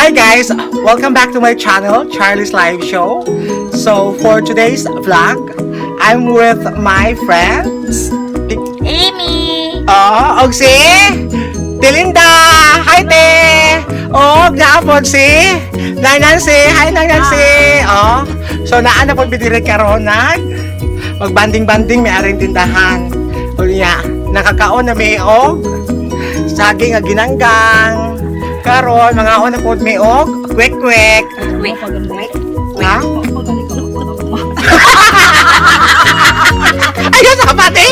Hi guys! Welcome back to my channel, Charlie's Live Show. So for today's vlog, I'm with my friends. Amy! Oh, og si Tilinda! Hi te! Oh, naapod si Nang Nancy! Hi, Nang Nancy! Oh, so naa na pod mi diri karon nag magbanding-banding may aring tindahan. Unya, nakakaon na mi og saging nga ginanggang. Karon mangaon na pod mi og kwek-kwek. Wait, wait. Ha? Ayun sa pati.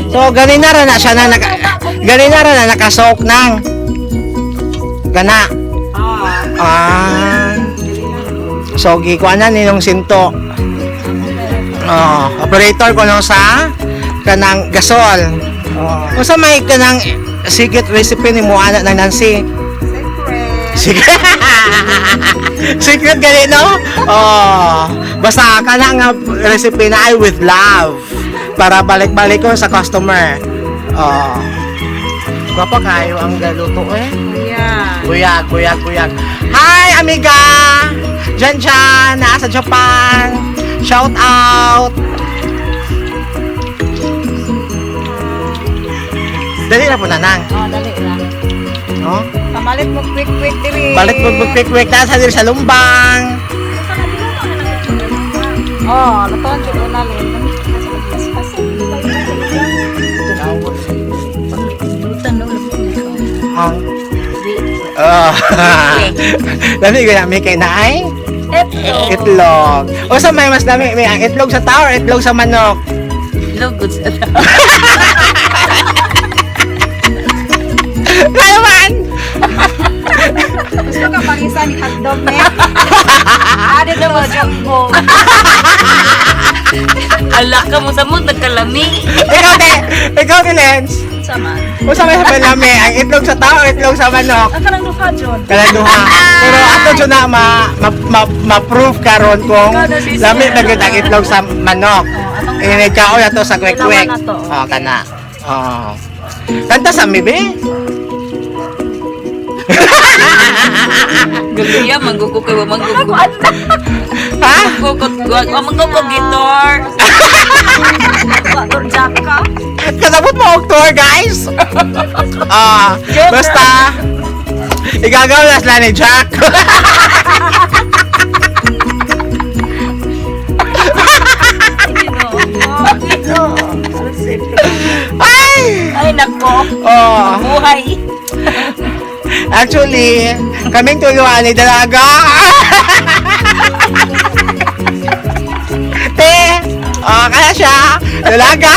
So ganina ra na siya na naka, ganina ra na nakasok nang gana. Ah. So gikuan na ninong sinto. Oh, operator ko nung sa kanang gasol. Oh. Unsa may kanang secret recipe ni mo ana ng Nancy? Secret. Secret gani, no? Oh, basta kana nga recipe na ay with love para balik-balik ko sa customer. Oh. Gwapa kayo ang galuto eh. Yeah. Buyag, buyag, buyag. Hi, amiga! Diyan dyan, nasa Japan. Shout out! Dali na po nanang. Oh, dali lang. No? Pamalit mo quick quick diri. Balik mo quick quick na sa diri sa lumbang. Oh, lutoan jud una lin. Ang Oh. Dami ko na may kay naay Eto. itlog. O sa may mas dami may ang itlog sa tao or itlog sa manok. Lugod sa Kaya man. Gusto ka pangisa ni hotdog ne? Ade to jumbo. Ala ka mo sa mo, nagkalami. Ikaw te, ikaw te Lens. Sama. O sa may sa may ang itlog sa tao or itlog sa manok. Ang kanang duha jud. Kanang duha. Pero ato jud na ma, ma, ma, ma-proof karon kung lami na gyud ang itlog sa manok. Eh kaon na to sa kwek-kwek. Kailangan na to. Oh, kana. Oh. Kanta sa mi be. Galuya, mangguko kayo, mangguko. Ha? Mangguko, mangguko guitar. Turjaka. Kasabot mo og tour, guys. Ah, basta igagaw na sila ni Jack. Ay! Ay, nako. Oh, Buhay. Actually, kaming tuluan ni Dalaga. Te! Oh, kaya siya. Dalaga.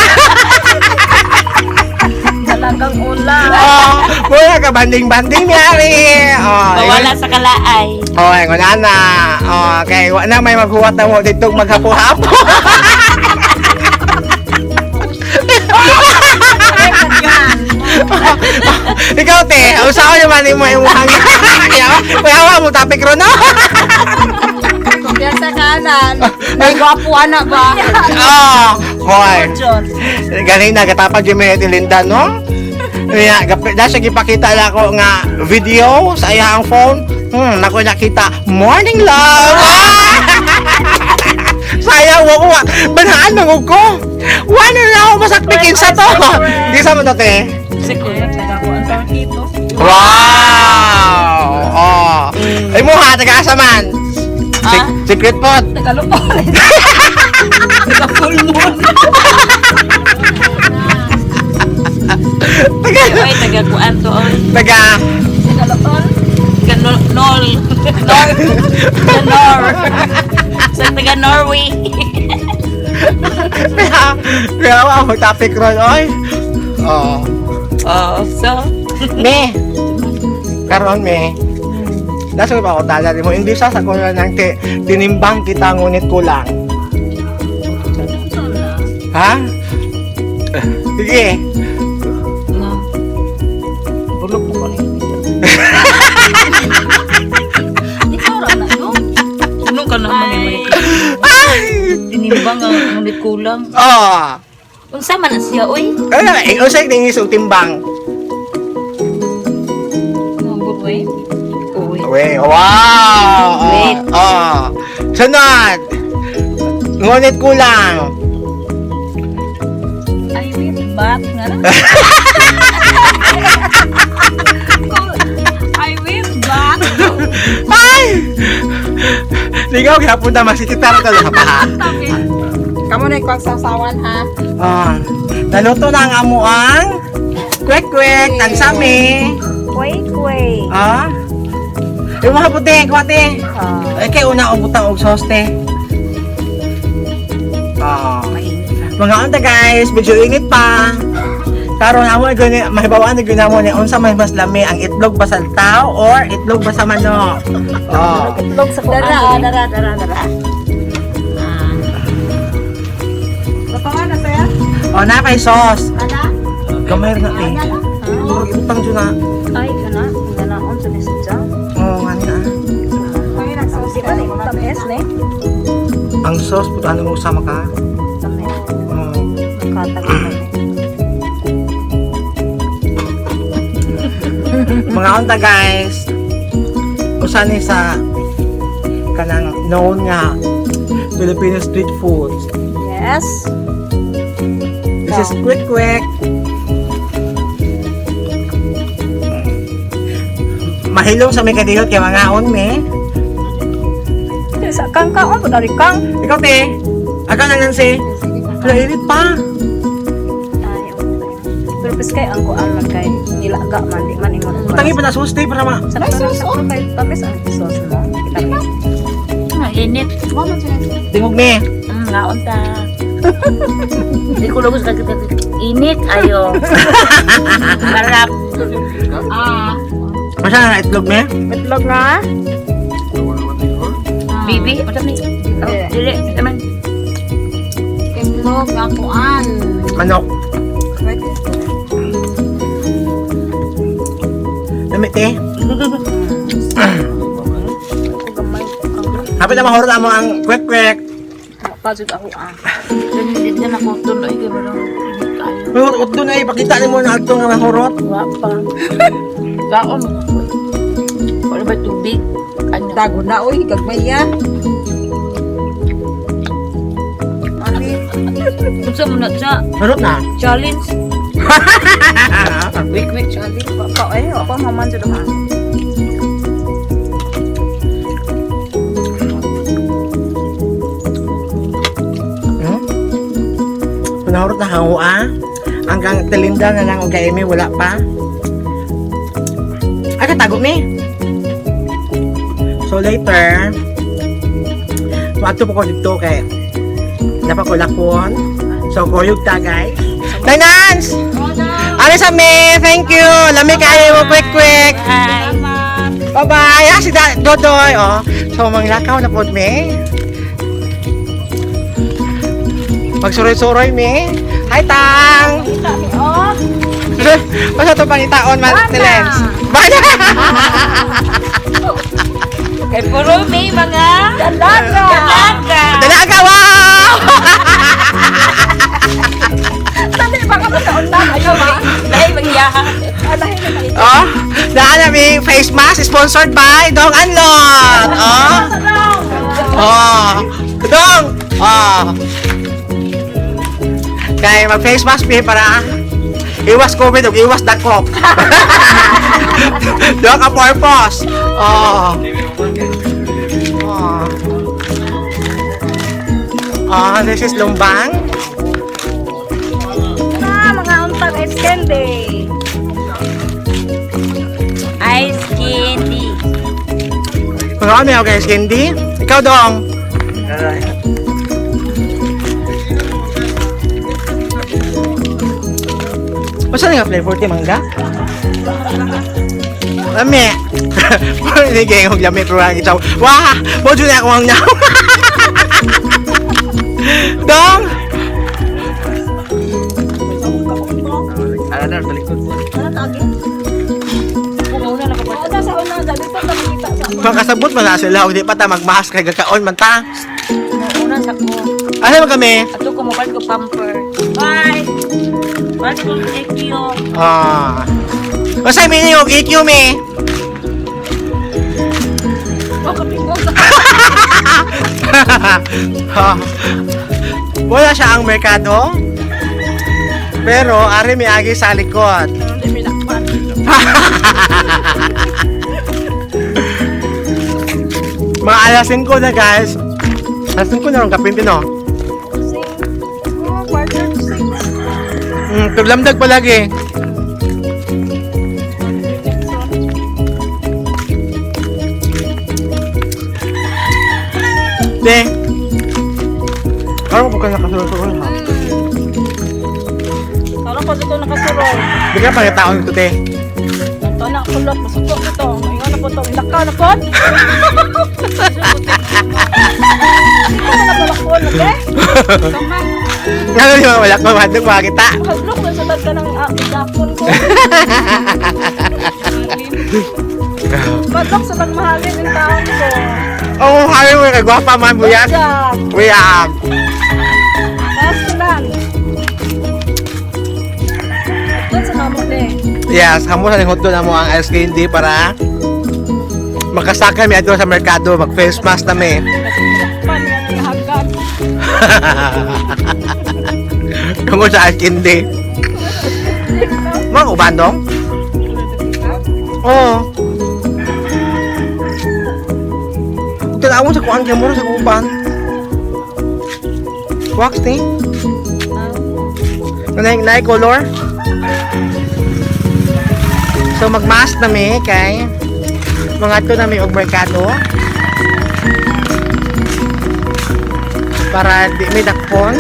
Talagang ulan. Oh, wala ka banding-banding niyari. Oh, Mawala sa kalaay. Oh, ingon ana. Oh, kay wa na may maghuwat na mo dito maghapo-hapo. Ikaw te, usaon naman nimo imong Kuya, mo topic ron no? Compare sa kanan. Nagwapo ana ba? Oh, hoy. Jud. Ganina gatapag yung ni Linda no? Niya, da siya gipakita na ako nga video sa iyang phone. Nako nakita, morning love. Ah! Sayang wa ko wa. Banhaan man ko. Wala na ako masakpikin sa to. Di sa mo to te. Secret. Wow! Oh. Ay mo ha, taga asa man? Ah? Secret pod. Tagalog. Taga full moon. Taga Ay, taga kuan to. Oy. taga Tagalog. Taga Nol. Nor. Taga Nor. Sa taga Norway. Kaya kaya wa mo topic ron oy. Oh. Oh, so. Me. Karon me. Nasa pa ako tala mo imbis sa ko na ng tinimbang kita ngunit kulang. Ha? Sige. No. Bulok mo ko rin. Ikaw ra na no? Ano ka naman yung Ay! Tinimbang ang ngunit kulang. Oh. Unsa man na siya, oy? Ano eh, unsay tingin sa timbang? Wait. Uy. Wait. Wow! Wait. Oh. Sunod. Ngunit kulang. I wait back nga na. I wait back. Ay! Ligaw, gihapon na masititara ka lang pa. Kamu na ikaw sasawan ha. Ah, naluto na ang amuang kwek kwek, tagsami. Wait, wait. Ah. Yung mga puti, kuwate. Ay, kay una og butang og sauce te. Ah. Mga unta guys, medyo init pa. Karon amo gani mahibawaan na gyud namo ni unsa may mas lami, ang itlog ba sa tao or itlog ba sa manok. Oh. Itlog sa kuan. Dara, dara, dara, dara. Baka na sir? Oh, na kay sauce. Ana? Gamay na te. Murag ibutang jud na. Ay, kana. Kana on sa nisja. Oh, nga na. Kaya nagsaus Di ba na tamis ne? Ang sauce puto ano mo usama ka? Tamis. Oh. Nakatagal na. Mga unta guys, usa ni sa kanang known nga Filipino street food. Yes. This is quick quick. Mahilom sa may kadihot kay mga on me. Sa kang kaon po dari kang. Ikaw te, aga na Nancy. Hala, init pa. Ay, pero pis kay ang kuan man kay nilaga man di man ingon. Tangi pa na sauce te para ma. Sa sauce kay tamis ang sauce mo. Kita. Init. Tingog me. Ngaon ta. Di ko lugos kag init ayo. Marap. Ah, Masa na itlog me? Itlog na. bibi, unsa ni? Dili, naman. Itlog nga kuan. Manok. Dami te. Hapit na mahurot amo ang quick quick. Pagod ako ah. Dili na ako tuloy kay mo. Init kayo. Mahurot doon ay pakita nimo na adto nga mahurot. Wa pa. Kaon mo ako. Wala ba tubig? Ano? Dago na oy, gagmay ya. Mami, Unsa mo na siya? Mahurot na. Challenge. Wait, wait, challenge. pa ay, ako maman jud ha. Panahurot na hango ah. Hanggang tilinda na lang og kaimi wala pa. Ay katago mi. So later, wato po ko dito kay dapat ko lakon. So kuyog ta guys. Nay Nance! Ano sa me? Thank you. Lami kayo mo quick quick. Bye. Bye-bye. Ah, si Dodoy. Oh. So, manglakaw na po me. Magsuroy-suroy me. Hi, Tang! Basta ito pangitaon, man, ni Lens. Bana! Kay puro may mga dalaga. Dalaga. Dalaga, wow! Dali baka makaon na ayo ba? Dahil magyaha. Oh, daan namin face mask sponsored by Dong Anlot. Oh. Oh. Dong. Oh. Kay mag face mask mi para iwas COVID ug iwas dakop. Dong ka purpose. Oh. Oh. Oh, this is Lumbang. Na mga untag ice candy. Ice candy. Mga kami, okay, candy. Ikaw, Dong. Basta nga flavor ti mangga? Lami. Hindi kayo kung lami pero ang itaw. Wah! Mojo na ako ang nyaw. Dong! Una na ko Una sa una dali pa nakita sa. Makasabot man na sila. Hindi pa ta magmask kay gakaon man ta. Una sa ko. Ano man kami? Ato ko mobile ko pamper. Bye. Bye ko thank you. Ah. Basta may yung EQ me. Oh, kapinggong. Ha. Wala siya ang merkado. Pero ari miagi sa likod. Hindi may lakpan. Mga alas 5 na, guys. Alas 5 na rin kapinti, no? Six. Oh, 5:45. Tuglamdag palagi. De. Karon ko ka nakasulod-sulod ha. Karon pa dito nakasurong. Di ka pangitaon ito, te. Ito na kulot, masuko ito. Ingon na po ito. Ilaka na po. Hindi ko na nabalakon, okay? Kaman. Nga di ba wala ko madug makita. Hadlok na sa ka ng idakon ko. Hadlok sa tagmahalin ng taon ko. Oo, oh, hayo mo kay gwapa man buyag. Buyag. Buyag. Taas ko lang. Doon sa namo eh. Yes, hamo sa hotdog na mo ang ice candy para makasakay mi adto sa merkado, mag face mask na mi. Kasi pan yan ang haggan. Tungkol sa ice candy. Mga uban dong? Oo. Tanaw sa kuan kay mura sa uban. Wax ni. Kanay nay color. So magmask na mi kay mga to na mi og merkado. Para di mi dakpon.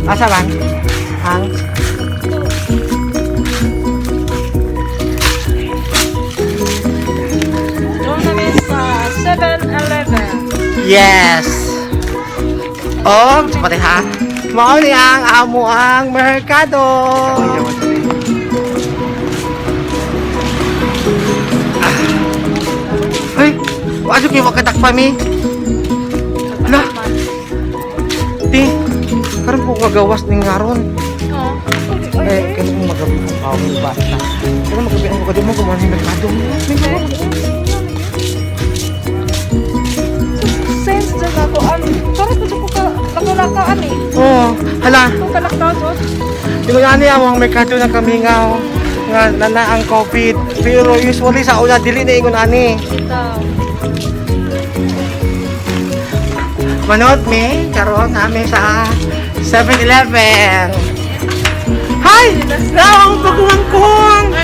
Asa bang? Ang Doon kami sa 7-Eleven. Yes. Oh, pati ha. Mao ni ang amo ang merkado. Ah. Ay, wa jud kay wakatak pa mi. Ala. Ti, karon ko kagawas ning ngaron. Oo. Eh, kano kung magabi ang kawin ba? Kano magabi ang kado mo kumain merkado. Sense dyan ako. Parang pa ko ka, lakalaka eh. Oh, hala. Kung kalakaw to. Di ko ani ang merkado ng kamingaw nga nana ang COVID. Pero usually sa una dili na ingon ani. Ito. Manood mi karon nami sa 7-Eleven. Hi! Nawang pagumangkong!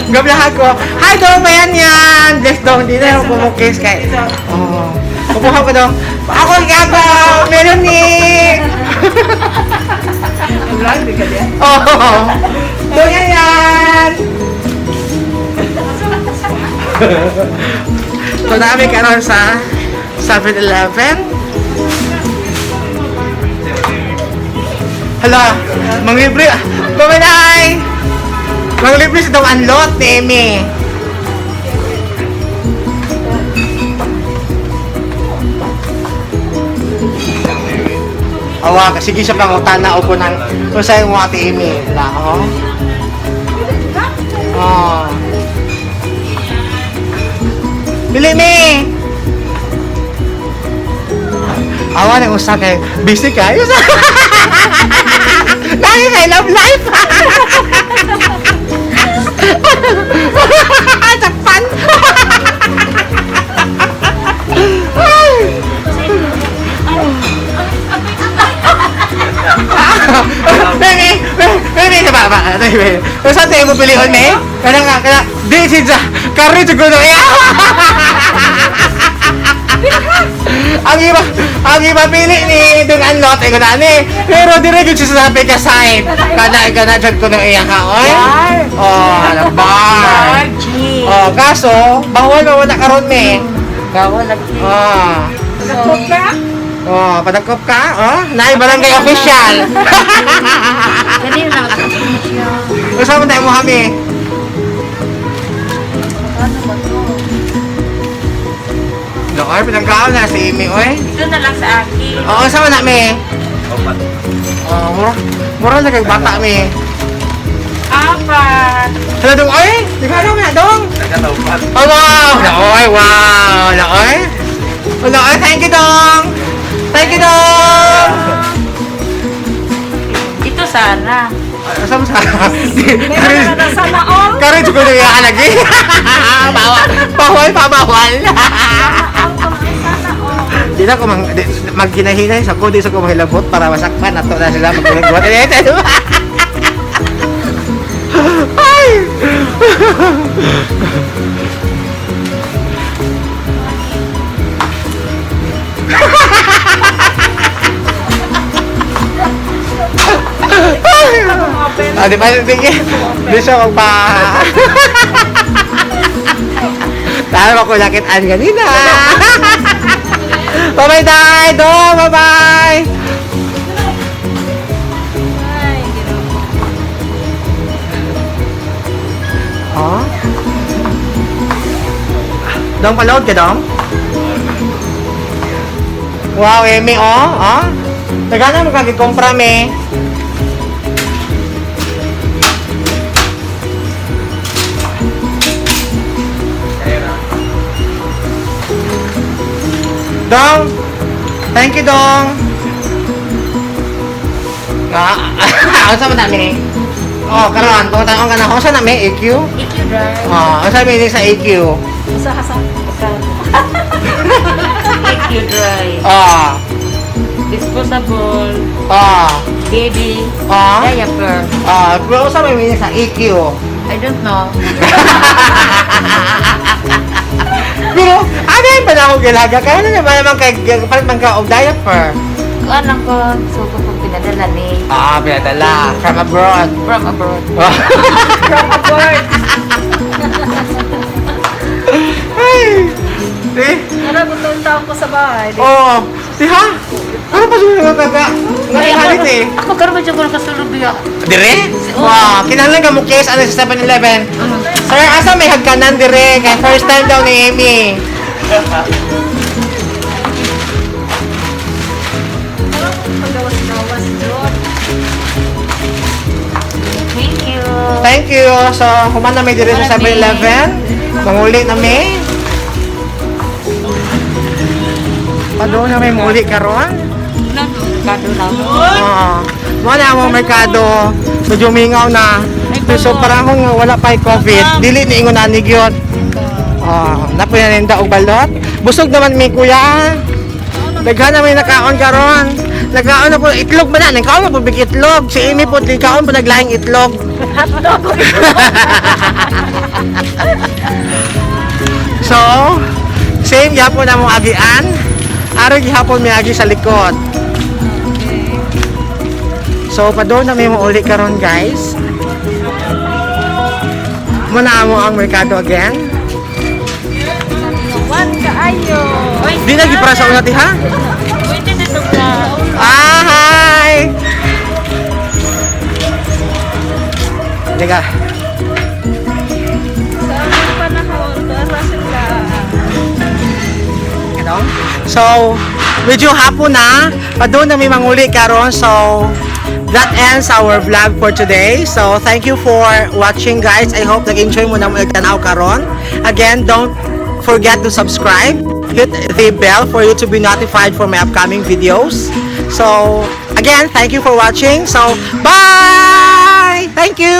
Gabi ko. Hi, dong! Mayan yan! Bless dong, di na ako kumukis kay. Oh. Kukuha ko dong. Ako gaba! Meron ni! Oo. Dong yan yan! So namin karon sa 7-Eleven. Hala, manglibre. Bumanay! Manglibre sa dong anlot ni Amy. Awa, sige siya pang utana o kunang kung sa'yo mo ate Amy. Wala, oh. Oh. Bili mi! Awa na usa kay busy kayo sa. Lagi kay love life. Takpan. Baby, baby, ba ba, baby. Usa tayo mo pilion me? Kana nga kana di si Ja. Kari jud ko ya. Ang iba pili ni dung anlot ay kuna ni. Pero dire gyud siya sa ka side. Kana kana jud ko nang iya ka oy. Oh, ala bar. Oh, kaso bawal ba wala karon me. Bawal lagi. Oh. Nagkop ka? Oh, padakop ka? Oh, naay barangay official. Dali lang siya. Usa man tayo mo kami. Ano ba to? Dokor, pinangkaon na si Amy, oy. Ito na lang sa akin. Oo, sama na, me. Oh, mura, mura na kay bata mi. Apat. Hello, dong, oy! Di ka na, dong! Oh, wow! Naoy, wow! Naoy! Oh, naoy, thank you, dong! Thank you, dong! Ito sana. Asa mo sa... Meron na sana all. Karon jud ko na iya lagi. Bawal, bawal, pabawal. Sana all. Di na ko mang maghinahinay sa ko, di sa ko mahilabot para masakpan ato na sila magbuhat. Ay! Ah, di ba? Di, di siya magpa... Tama ko nakitaan kanina. Bye-bye, Day! Dong! Bye-bye! Ay, ginoo. Oh? Dong, paload ka, Dong? Wow, Amy, oh! Oh? Nagana mo kagikompra, me. Dong! Thank you, Dong! Ah, ano sa man namin? Oh, karon, pangutan-on ka na. Unsa na may AQ? EQ drive. Oh, unsa may sa AQ? Usa ka sa usa. EQ drive. Oh, Disposable. oh, Baby. oh. Diaper. Ah, pero unsa may meaning sa AQ? I don't know. Pero ano yung pala akong gilaga? Kaya na naman naman kay palit man ka og diaper. Kuan lang ko. So, kung pinadala ni. Ah, pinadala from abroad. From abroad. From abroad. Ay! Eh, Pero butong taon ko sa bahay. Di oh, di ha? Ano pa siya nagkaka? Nagkahalit eh. Ako karon ba dyan ko nakasulog biya? Dire? Wow, kinahanglan ka mo case ano sa 7-Eleven. Sir, asa may hagkanan dire? Kay first time daw ni Amy. Parang pagawas-gawas doon. Thank you. Thank you. So, human na may dire sa 7-Eleven. Manguli na may. Padung na may muli karon. Merkado na ako. Oo. Mo na mo merkado. Medyo mingaw na. So parang kung wala pa COVID, dili ni ingon ani gyud. Oh, napoy na ninda og balot. Busog naman mi kuya. Daghan na may nakaon karon. Nakaon na po itlog man na, nakaon na po big itlog. Si Amy po nakaon po naglaing itlog. So, same gyapon na mong agian. Ari gihapon may agi sa likod. So, padung na may uli karon guys. Muna mo ang merkado again. Juan kaayo. Di na gipara sa una ti ha? Pwede dito ka. Ah, hi! Teka. Sa aming panahon, para sila. Ano? So, medyo hapon na. Padung na may manguli karon. So, that ends our vlog for today. So, thank you for watching, guys. I hope nag-enjoy mo na mo nagtanaw karon. Again, don't forget to subscribe. Hit the bell for you to be notified for my upcoming videos. So, again, thank you for watching. So, bye! Thank you!